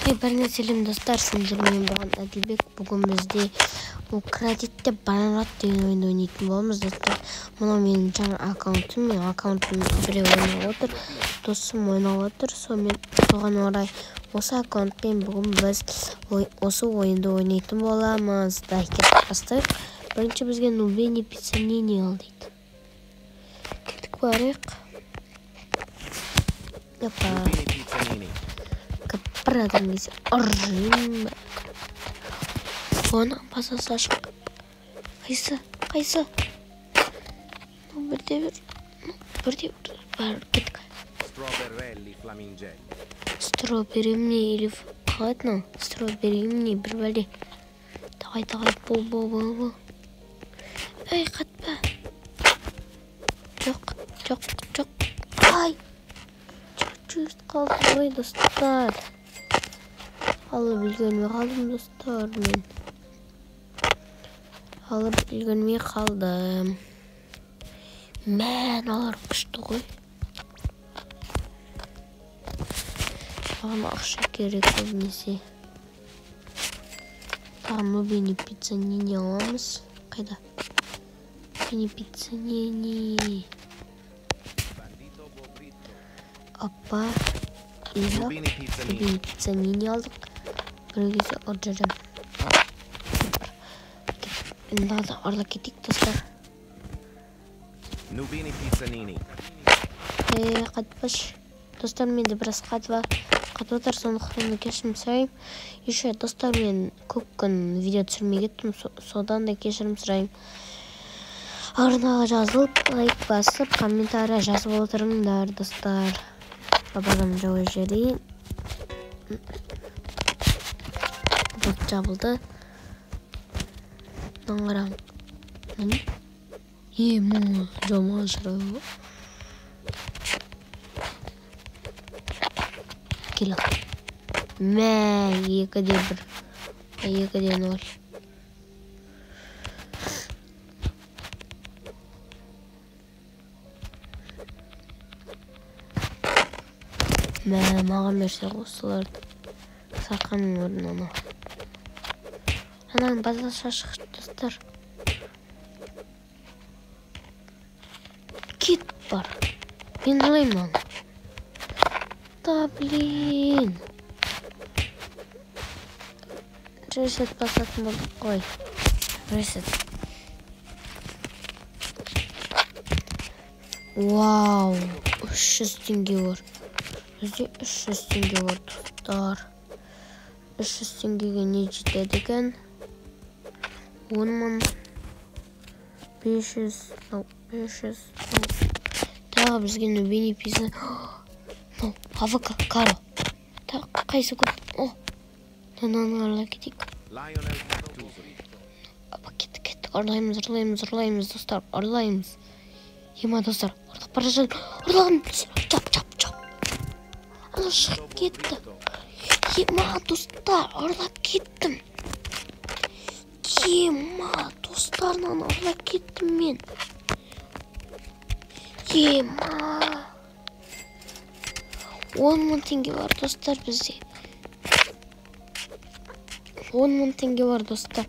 Бәріне сәлем достар, сендермен болған Әділбек. Бүгін бізде Укради Брайнрот деген ойынды ойнайтын боламыз достар. Мынау менің жаңа аккаунтым, менің аккаунтым біреу ойнап отыр, досым ойнап отыр. Сонымен соған орай осы аккаунтпен бүгін біз осы ойынды ойнайтын боламыз. Давайте бастайық. Бірінші бізге Нубини Пиццанини ал дейді. Кеттік, барайық. Опа. Бір адам келсе ұржиын. Оның базасы ашық. Қайсы? Қайсы? Ну, бірде бір. Ну, бірде бір. Бар, кеттік. Строберри мне или қалай еді мынау? Строберри мне бір бәле. Давай, давай, бол, бол, бол, бол. Ей, қатпа. Жоқ, жоқ, жоқ. Ай! Чуть-чуть қалды ғой, достар. Алып үлгермей қалдым, достар, мен. Алып үлгермей қалдым. Мә, мыналар күшті ғой. Маған ақша керек көбінесе. Тағы Нубини Пиццанини аламыз. Қайда? Нубини Пиццанини. Опа. Нубини Пиццанини алдық. Бір кезде ұрып жіберемін. Енді ұрлап кетейік, достар. Нубини Пиццанини. Қатпаш. Достар, менде біраз қатып отыр, сондықтан да кешірім сұраймын. Еще, достар, мен көп күн видео түсірмей кеттім, содан да кешірім сұраймын. Арнаға жазылып, лайк басып, комментария жазып отырыңдар, достар. Бабадан жауап жіберейін. Бұлт жабылды. Мынаны қараң. Міне. Е, мұны жаман шырай ғой. Кел ал. Мә, 2-1. 2-0. Мә, маған берсе осыларды. Сатқанның орнына анау. Ананың базасы ашық, достар. Кет бар. Мен ұрлаймын аны. Да, блин. Ресет басатын болдық қой. Ресет. Вау, 300 теңге бар. Бізде 300 теңге бар, достар. 300 теңгеге не жетеді екен? 10 мың 500, 500. Тағы бізге Нубини Пицца. Ну, АВК, Каро. Так, қайсы көп? О, мынаны ұрлап кетейік. Апа, кеттік, кеттік. Ұрлаймыз, ұрлаймыз, ұрлаймыз, достар, ұрлаймыз. Ема, достар, ұрлап бара жатыр. Ұрладым. Чап, чап, чап. Ана шығып кетті. Ема, достар, ұрлап кеттім. Ема, достар, мынаны ұрлап кеттім мен. Ема. 10 мың теңге бар, достар, бізде. 10 мың теңге бар, достар.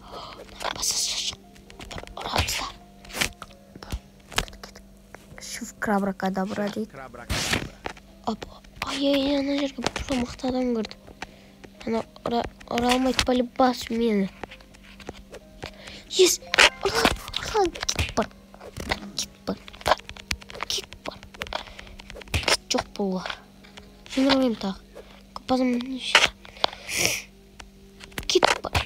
Базасы ашық. Бір ұрамыз да. Шиф крабракадабра дейді. Опа. Ай-ай, ана жерге бір мықты адам кірді. Ана ұра алмайды полюбас мені. Ес, ұрлан, ұрлан, кет бар. Кет бар. Кет бар. Кет жоқ болға. Мен ұрлаймын тағы. Базам кет бар.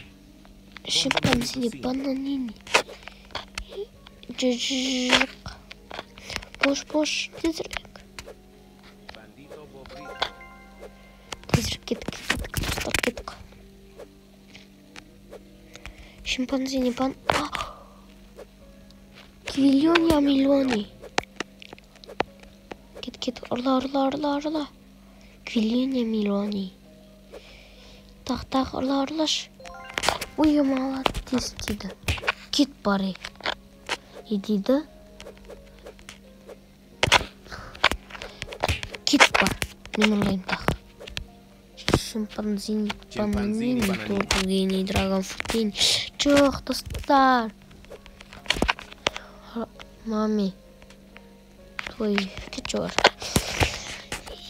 Шимпанзини бананини. Жық. Бош, бош, тезірек. Тезірек кеттік, кеттік, достар, кеттік. Шимпанзини бан... Квиллиони, амиллиони. Кет, кет, ұрла, ұрла, ұрла, ұрла. Квиллиони, миллиони. Так, так, ұрла, ұрлаш. Ой, молодец дейді. Кет бар, не дейді? Кет бар. Мен ұрлаймын тағы. Шимпанзини, бананини, туртугини, драгон фрутини. Жоқ, достар. Мами. Той, кетші бар.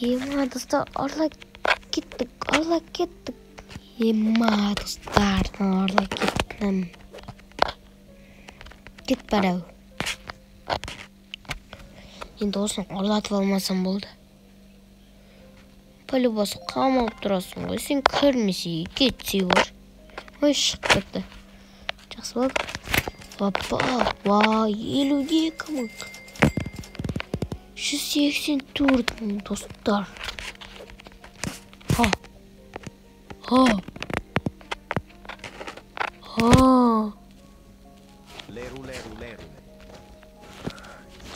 Ема, достар, ұрлап кеттік, ұрлап кеттік. Ема, достар, ұрлап кеттім. Кет бар ау. Енді осыны ұрлатып алмасам болды. По-любому қамалып тұрасың ғой. Сен кірмесе кетсе бар. Ой, шығып кетті. Жақсы болды. Опа, вай, 52 мың. 184 мың, достар. Ха. Ха. Ха.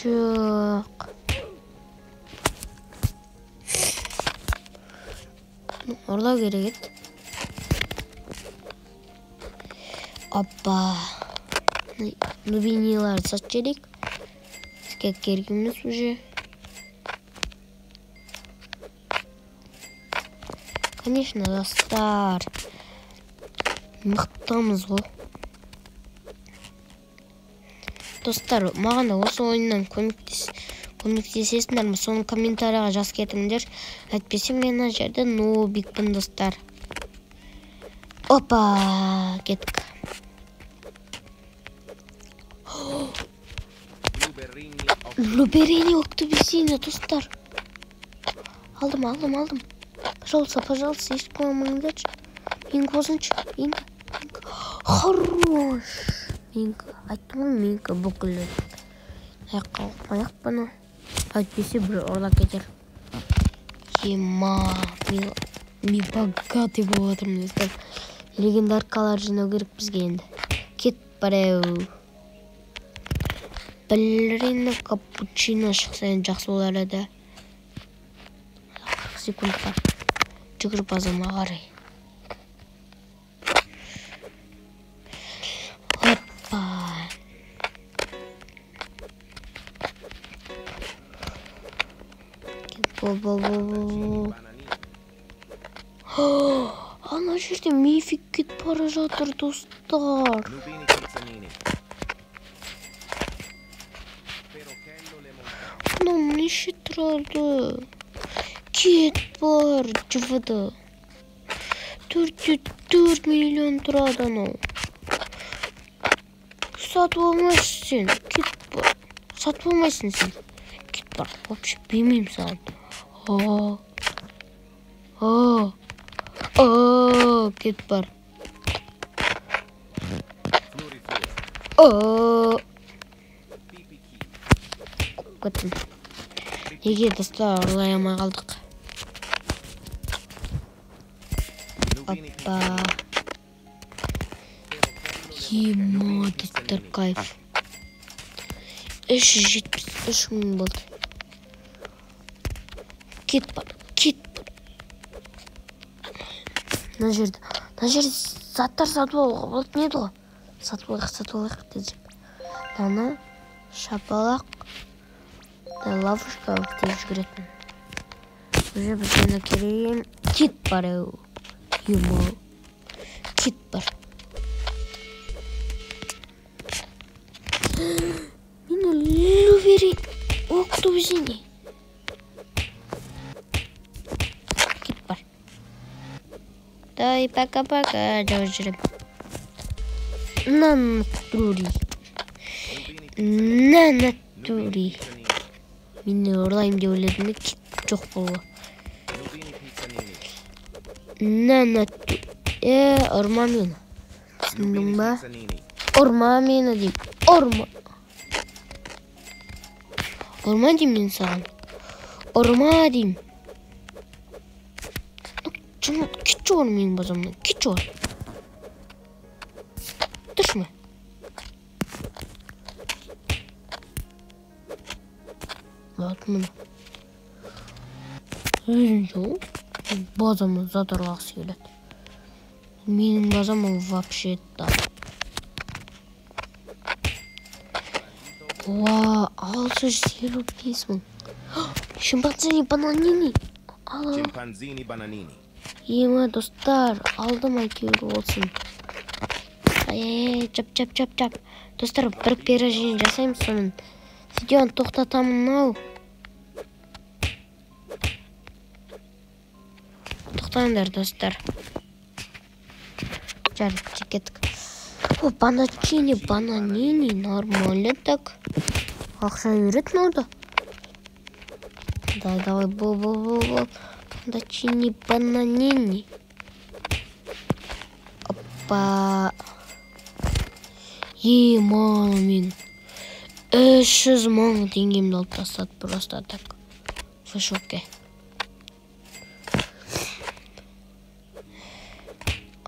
Жоқ. Ұрлау керек еді. Опа. Нубиниларды сатып жіберейік. Бізге керек емес уже. Конечно, достар. Мықтымыз ғой. Достар, маған да осы ойыннан көмектесесіңдер ме? Соны комментарияға жазып кетіңдер. Әйтпесе мен мына жерде нубикпін, достар. Опа, кеттік. Луберини октубисини, достар. Алдым, алдым, алдым. Пожалуйста, пожалуйста, ешкім алмаңдаршы. Менікі болсыншы, менікі, менікі. Хорош. Менікі, айттым ғой, менікі бүкіл. Аяққа қоймай-ақ бұны. Әйтпесе бір ұрлап кетер. Ема, мен богатый болып жатырмын, достар. Легендаркалар жинау керек бізге енді. Кет барау. Балерина капучино шықса енді жақсы болар еді. 40 секунд бар. Жүгіріп базама қарай. Опа. Бол, бол, бол, бол. Ана жерде мифик кетіп бара жатыр, достар. Мынау неше тұрады? Кет бар, жвд. 4,4 миллион тұрады анау. Сатып алмайсың сен, кет бар. Сатып алмайсың сен. Кет бар, вообще бермеймін саған. Кет бар. Кеттім. Неге, достар, ұрлай алмай қалдық? Опа. Ема, достар, кайф. 373 мың болды. Кет бар, кет бар. Мына жерде, мына жерде заттар сатып алуға болатын еді ғой. Сатып алайық, сатып алайық десек. Мынаны шапалақ, ловушка тез жүгіретін. Уже бізге керек. Кет бар ау. Ема. Кет бар. Мені любери октубзини. Кет бар. Дай пока-пока, жауып жүрем. На натуре. На натуре. Мені ұрлайым деп ойладым да, кет жоқ болу. На натуре. Ұрма мені. Түсіндің ба? Ұрма мені деймін. Ұрма. Ұрма деймін мен саған. Ұрма деймін. Кетші ор менің базамнан. Кетші ор. Тұршы ма? Вот міне. Өзінше ол базамнан зат ұрлағысы келеді. Менің базам ол вообще да. Уа, 655 мың. Шимпанзини бананини. Шимпанзини бананини. Ема, достар, алдым әйтеуір болсын. Ай, жап, жап, жап, жап. Достар, бір пирожное жасаймыз, сонымен видеоны тоқтатамын ау. Тоқтаңдар, достар. Жарайды, кеттік. О, баначини, бананини, нормально так. Ақша береді мынау да. Давай, давай, бол, бол, бол, бол. Баначини, бананини. Опа. Ема, мен 300 мың теңгемді алып тастады просто так. В шоке.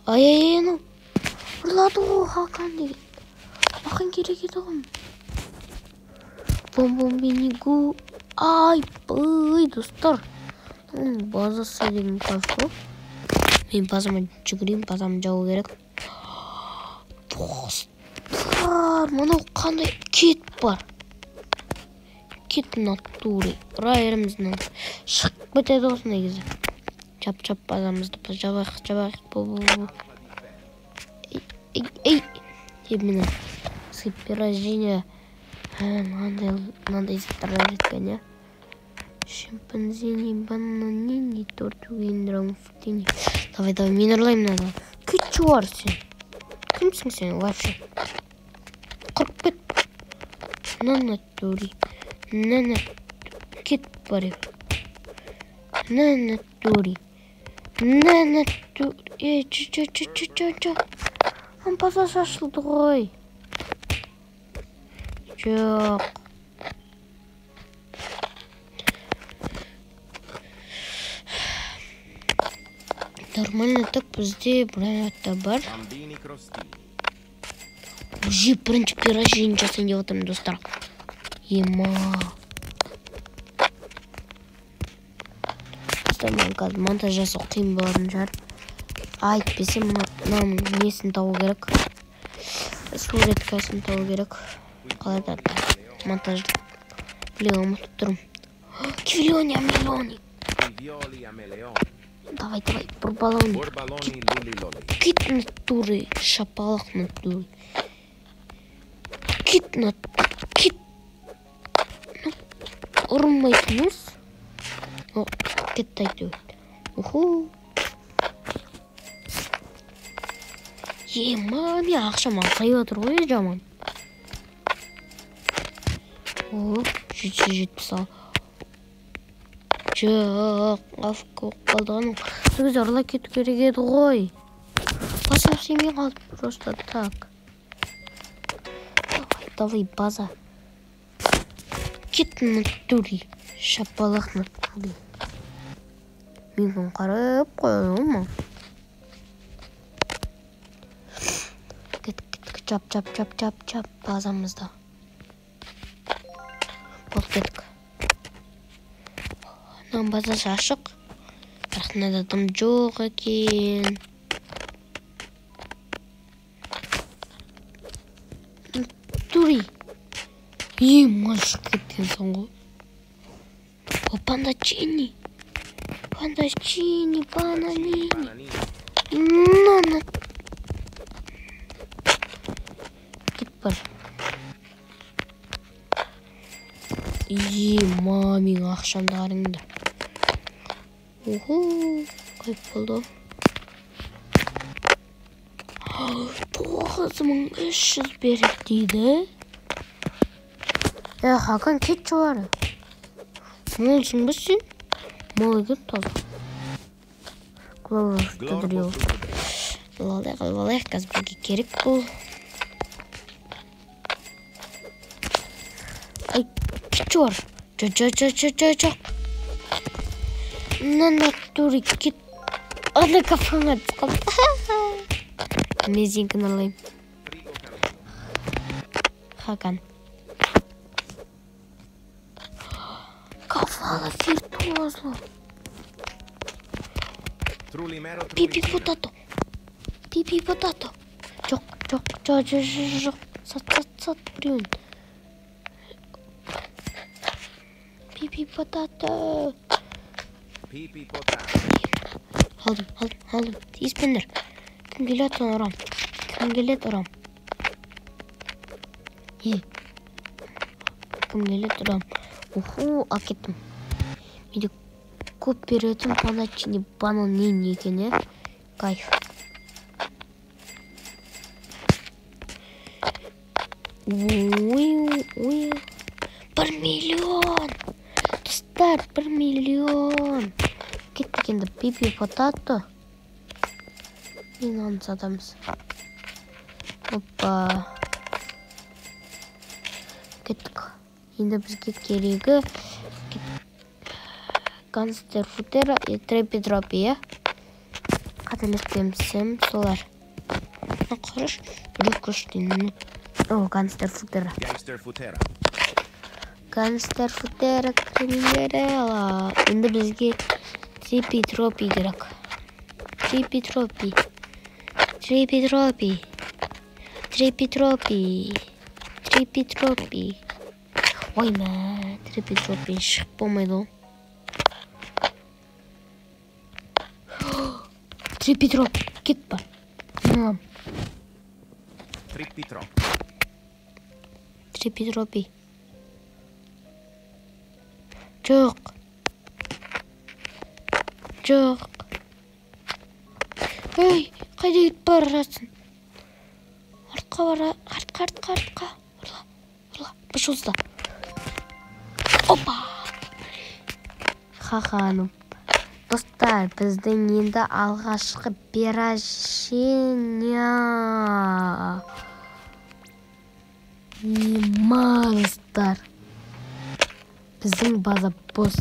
Ай-ай-ай, ну. Ұрлады ғой Хакан деген. Маған керек еді ғой. Бом-бом-бенигу. Ай, бай, достар. Базасы деген кайф қой. Мен базама жүгірейін, базамды жабу керек. Достар, мынау қандай кет бар. Кет натуре. Ұра береміз мынаны. Шығып кетеді осындай кезде. Жап-жап базамызды жабайық, жабайық. Бол, бол, бол. Ей, ей, ей. Деп мені пирожное. Мынандай заттар жеткен, иә. Шимпанзини, бананини, тортугин, Давай, давай, мен ұрлаймын мынаны. Кетші бар сен. Кімсің сен вообще? Құрып кет. На натуре. На натуре. Кет бар. На натуре. На натуре. Ей, чё, чё, чё, чё, чё, чё. Базасы ашылды ғой. Жоқ. Нормально так бізде бронята бар. Уже бірінші пирожное жасайын деп отырмын, достар. Ема. Достар, мен қазір монтаж жасау қиын болатын шығар. Әйтпесе мынаның несін табу керек. Суреткасын табу керек. Қалай айтады? Монтаж. Блин, ұмытып тұрмын. Кивилиони, амелиони. Давай, давай, бурбалони. Кит натуры, шапалақ натуры. Кит натуры, кит. Ұрмайтын емес. О, кетті әйтеуір. Уху. Ема, мен ақшам азайып отыр ғой, жаман. О, 776. Жоқ, афка болып қалды ғой. Сол кезде ұрлап кету керек еді ғой. Басым істемей қалды просто так. Давай, давай, база. Кет натуре. Шапалақ натуре. Мен қарап қояды ма? Кет, кет, жап, жап, жап, жап, жап базамызды. Болып кеттік. Мынаның базасы ашық. Бірақ мынада дым жоқ екен. Тури. Ема, шығып кеткенсің ғой. О, пандачини. Пандачини, бананини. На, на. Кет бар. Ема, менің ақшамды қараңдар. Уху, қайып болды. 9300 береді дейді. Хакан, кетші бары. Молсың ба сен? Мол екен таза. Алайық, алайық, қазір бізге керек бұл. Ай, кетші бар. Жоқ, жоқ, жоқ, жоқ, жоқ, жоқ. На натуре кет. Ана кафаңа түсіп қалды. Мен сенікін ұрлаймын. Хакан. Кафала виртуозло. Пипи потато. Пипи потато. Жоқ, жоқ, жоқ, жоқ, жоқ. Сат, сат, сат, біреуін. Пипи потато. Алдым, алдым, алдым. Тиіспеңдер. Кім келеді, соны ұрам. Кім келеді, ұрам. Е. Кім келеді, ұрам. Уху, алып кеттім. Менде көп беретін паначини банан не екен, е? Кайф. Ой, ой. 1 миллион. Достар, 1 миллион. Кеттік енді пипи потато. Мынаны сатамыз. Опа. Кеттік. Енді бізге керегі Гангстер Футера и Трепи Тропи, иә? Қателеспесем солар. Қараш, бір деймін. О, Гангстер Футера. Gangster Futera. Гангстер Футера, Криминерелла. Енді бізге Трипи Тропи керек. Трипи Тропи. Трипи Тропи. Трипи Тропи. Трипи Тропи. Ой, мә, Трипи Тропи шығып болмайды ғой. Трипи Тропи, кет бар. Мынам. Trippi Troppi. Трипи Тропи. Жоқ. Жоқ. Ей, қайда кетіп бара жатсың? Артқа бара, артқа, артқа, артқа. Ұрла, ұрла, пожалуйста. Опа! Ха-ха, ну. Достар, біздің енді алғашқы перерождение. Ема, достар. Біздің база бос.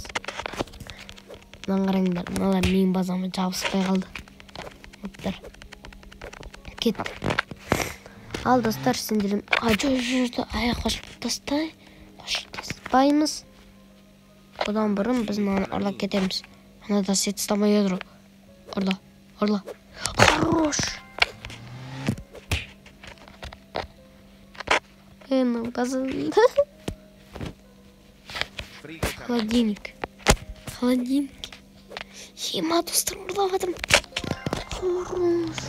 Мынаны қараңдар, мыналар менің базама жабыспай қалды. Оттар. Кеттік. Ал, достар, сендер... А, жоқ, жоқ, жоқ, аяқ қоштаспай. Қоштаспаймыз. Одан бұрын біз мынаны ұрлап кетеміз. Анада сет ұстамай отыр. Ұрла, ұрла. Хорош! Мынау база... Холодильник. Холодильник. Ема, достар, ұрлап жатырмын. Хорош.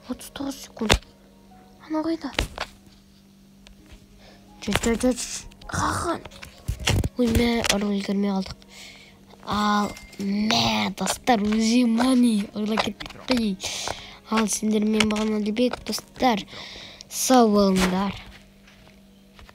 39 секунд. Анау қайда? Жүр, жүр, жүр. Ха-ха. Ой, мә, ұрлап үлгермей қалдық. Ал, мә, достар, өзі мани ұрлап кеттік. Ал, сендермен болған Әділбек, достар. Сау болыңдар.